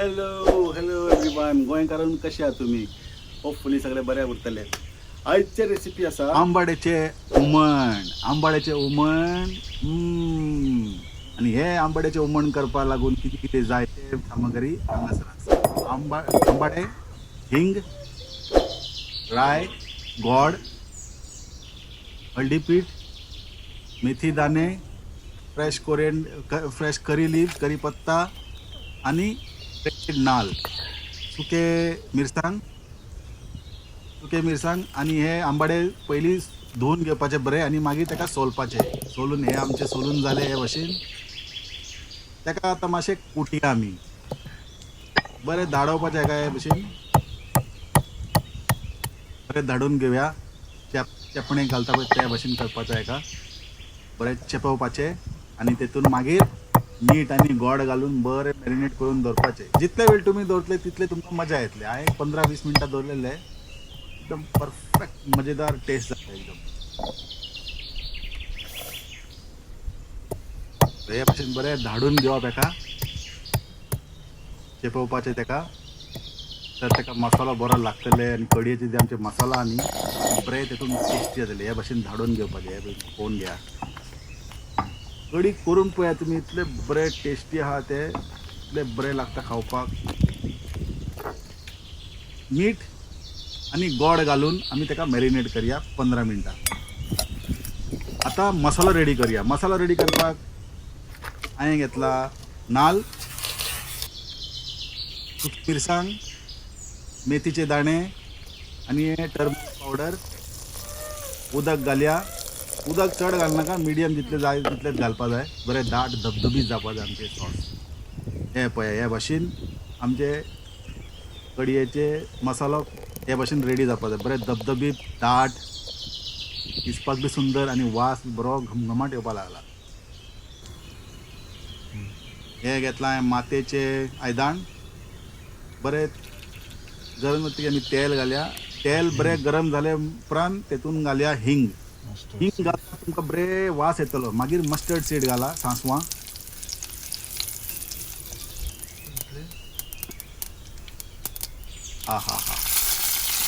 Hello hello everyone, गोंयकारान कशे आहा तुमी? होपफुली सगळे बरे उरतले. आयचे रेसिपी आसा आंबाड्याचे हुमण. आंबाड्याचे हुमण. आनी हे आंबाड्याचे हुमण करपाक लागून कितें कितें जाय ते सामग्री हांगासर आसा. आंबाडे, हिंग, राय, गोड, हळदी पीठ, मेथी दाणे, fresh coriander fresh curry leaf, curry पत्ता आनी नाल, सुके मिरसांग, सुके मिरसांग. आनी हे आंबाडे पयलीं धुवन घेवपाचे बरे आनी मागीर ताका सोलपाचे. सोलून हे आमचे सोलून जाले हे भशेन. ताका आतां मातशें कुटया आमी, बरें धाडोवपाचें हेका हे भशेन. बरें धाडून घेवया. चेपणे घालता पळय ते भशेन करपाचें हेका. बरें चेपोवपाचें आनी तेतून मागीर मीठ आनी गोड घालून बरें मॅरिनेट करून दवरपाचें. जितले वेळ तुमी दवरतले तितले तुमकां मजा येतली. हांवें 15-20 मिनटां दवरलेले, एकदम परफेक्ट मजेदार टेस्ट जाता एकदम. हे भशेन बरें धाडून घेवप हेका, चेपोवपाचें तेका, तर तेका मसालो बरो लागतले आनी कडयेचे जे आमचे मसाला आनी बरें तेतून टेस्टी जातले. हे भशेन धाडून घेवपाचें. हे भशेन पळोवन घेया, कडी करून पळया तुमी, इतले बरे टेस्टी आहा ते, इतले बरे लागता खावपाक. मीठ आनी गोड घालून आमी तेका मॅरिनेट करया 15 मिनटां. आतां मसालो रेडी करया. मसालो रेडी करपाक हांवें घेतला नाल, सुकी मिरसांग, मेथीचे दाणे आनी हे टर्मरीक पावडर. उदक घालया. उदक चड घालनाका, मिडियम जितलें जाय तितलेंच घालपा जाय. बरें दाट धबधबीत जावपा जाय आमचें सॉस. हें पळया, हे भाशेन आमचे कडयेचे मसालो हे भाशेन रेडी जावपा जाय. बरें धबधबीत दाट, दिसपाक बी सुंदर आनी वास बरो घमघमाट येवपा लागला. हें घेतलां हांवें मातयेचें आयदन. बरें गरम जातकीर आमी तेल घालया. तेल बरें गरम जाले उपरांत तेतून घालया हिंग. हिंग घालता तुमकां बरें वास येतलो. मागीर मस्टर्ड सीड घाला, सांसवां. हा हा हा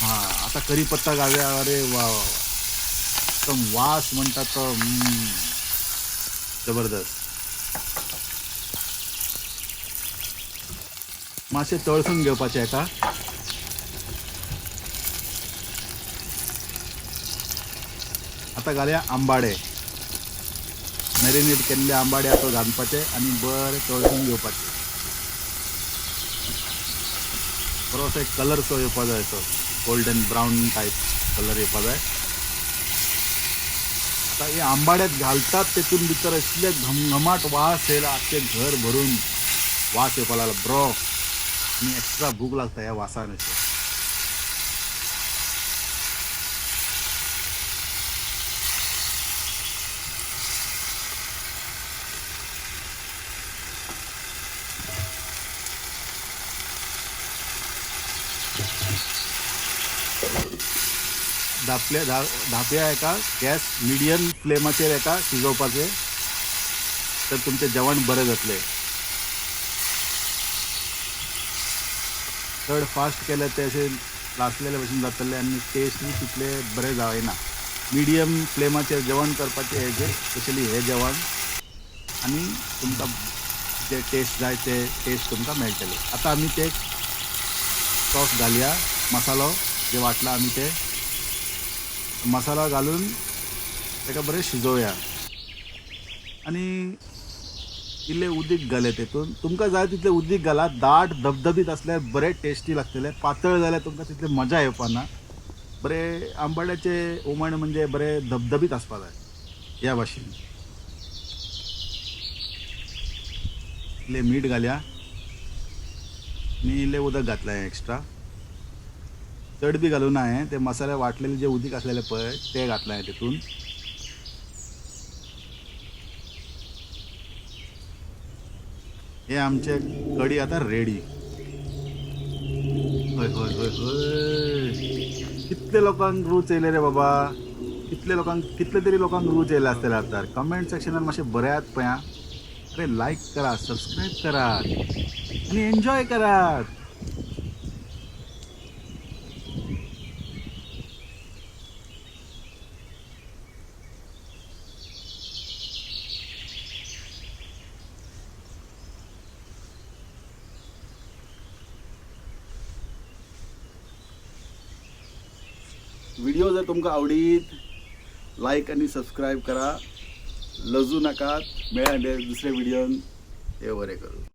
हा. आतां करी पत्ता घालया. अरे वा वा वा, एकदम वास म्हणटा तो जबरदस्त. मातशें तळसून घेवपाचें हेका. आतां घालया आंबाडे. मॅरिनेट केल्ले आंबाडे आतां घालपाचे आनी बरें तळसून घेवपाचे. बरो असो एक कलर सो येवपा जाय, असो गोल्डन ब्रावन टायप कलर येवपा जाय. आतां हे आंबाड्यात घालतात तेतून भितर असले घमघमाट वास येयला, आख्खें घर भरून वास येवपा लागला बरो आनी एक्स्ट्रा भूक लागता ह्या वासान अशें. धापल्या धापया एका, गॅस मिडियम फ्लेमाचेर एका शिजोवपाचें, तर तुमचें जेवण बरें जातलें. चड फास्ट केलें तें अशें लासलेले भशेन जातलें आनी टेस्ट बी तितले बरें जायना. मिडियम फ्लेमाचेर जेवण करपाचें हेजें, स्पेशली हें जेवण, आनी तुमकां जे टेस्ट जाय ते टेस्ट तुमकां मेळटले. आतां आमी ते सॉस घालया, मसालो जे वांटला आमी ते मसाला घालून ताका बरें शिजोवया आनी इल्लें उदीक घालें तेतून. तुमकां जाय तितलें उदीक घालात. दाट धबधबीत आसल्यार बरें टेस्टी लागतलें, पातळ जाल्यार तुमकां तितलें मजा येवपा ना. बरें आंबाड्याचें हुमण म्हणजे बरें धबधबीत आसपा जाय ह्या भाशेन. इल्लें मीठ घालया आनी इल्लें उदक घातलें एक्स्ट्रा, चड बी घालूं ना. हांवें ते मसाले वांटलेले जे उदीक आसलेले पळय ते घातलें हांवें तेतून. हे आमचे कडी आतां रेडी. हय हय हय हय, कितले लोकांक रूच येयले रे बाबा, कितले लोकांक, कितले तरी लोकांक रूच येयले आसतले. आतां कमेंट सेक्शनान मातशें बरयात पळया. अरे लायक करा, सबस्क्रायब करात. आनी एन्जॉय करात. व्हिडिओ जर तुमकां आवडीत लायक आनी सबस्क्रायब करा. लजू नाकात. मेळ्या दुसऱ्या व्हिडियोन. देव बरें करूं.